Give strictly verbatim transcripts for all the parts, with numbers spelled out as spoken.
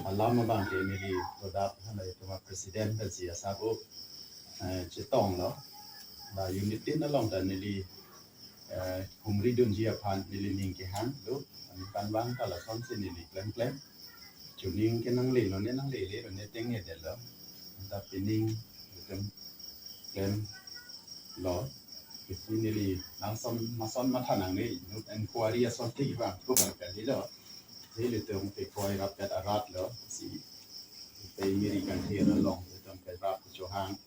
Alam abang ke neli product hana itu ma president pensi asap u eh, chetong lo. Ba unit tin along ta neli eh, humri dunji aphan neli ning kehang do. Ani kan bang ta lasonsi neli klem klem. Chuning ke nangle lo ne nangle le lo ne teng e de lo. Anta pining itum klem lo. Isi neli nangson mason matha nangne inut inquiry ason thik bang ko bang kali lo. Ilitum kekroi rap kat arat lo si. Pe miri kan thir along itum ke rap chohang.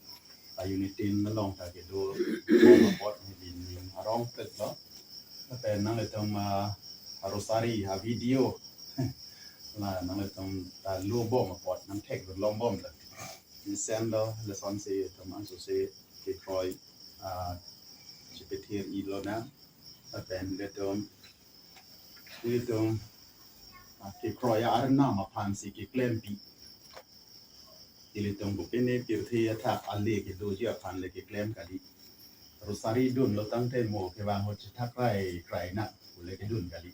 A unit tin along ta kedo bom apot neli ning arong pet lo. Pe nang itum ah, a rosary a video. La nang itum ta lo bom apot nang thek lo long bom ta. Ni sen lo lasonsi itum angsose kekroi ah, chipethir i lo na. Lapen itum itum ah, kekroi arnam aphansi keklempi. Ilitum bupene pirthe athak ale kedoji aphan le keklem kali. Rosary dunlo tangte mo kevang ho chethak krai krai na pu le kedun kali.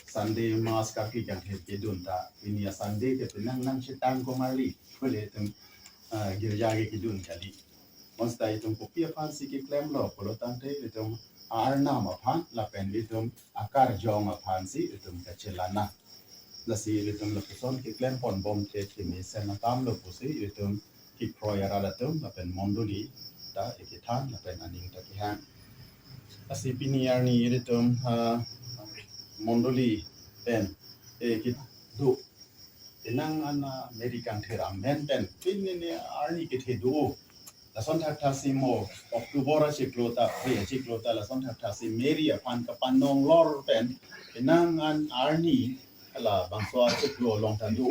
Sunday mass karki kangthir kedun ta pini a Sunday ke penang nang chetang komarli pu le itum ah, girja ke kedun kali. Bonta itum kopi aphansi keklem lo pulo tangte itum arnam aphan lapen itum akarjong aphansi itum kachelana. Lasi itum lapuson keklem pon bom te kemesen atam lo pusi itum kekroi arat atum lapen mondoli ta ikethan lapen aning ta kehang. Lasi pini arni itum ah, mondoli pen eh, kedo penang an ah, Mary kangthir amen pen pini ne arni kethe do. Lason thakthak si mo October achiklo ta, Phre achiklo ta lason thakthak si Mary aphan kapanong lor pen penang an arni ala bangso achiklo along ta do.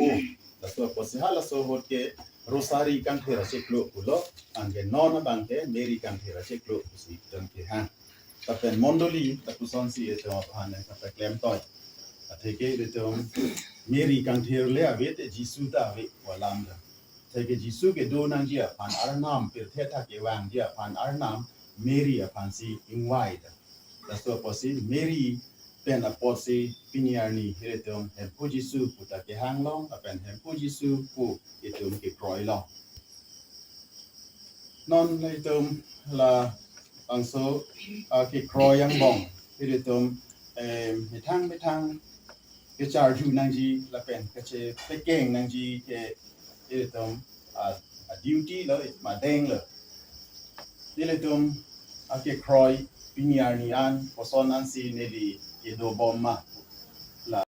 Laso apotsi halaso ahut ke Rosary kangthir achiklo pulo, anke non abang ke Mary kangthir achiklo pusi itum kehang. Lapen mondoli lapusonsi itum aphan nang kapaklem toi. Atheke itum Mary kangthir le ave te Jisu ta ave pu alam ta. Atheke Jisu kedo nangji aphan arnam pirthe athak kevangji aphan arnam Mary aphansi ingvai ta. Laso apotsi Mary pen apotsi pini arni ilitum Hemphu Jisu pu ta kehang long lapen Hemphu Jisu pu itum kekroi long. Non itum labangso ah, kekroi angbong ilitum eh, methang methang kecharju nangji lapen kachepekeng nangji ke ilitum ah, ah, duty lo, madeng lo. Ilitum ah, kekroi pini arni an koson ansi neli kedo bom ma pu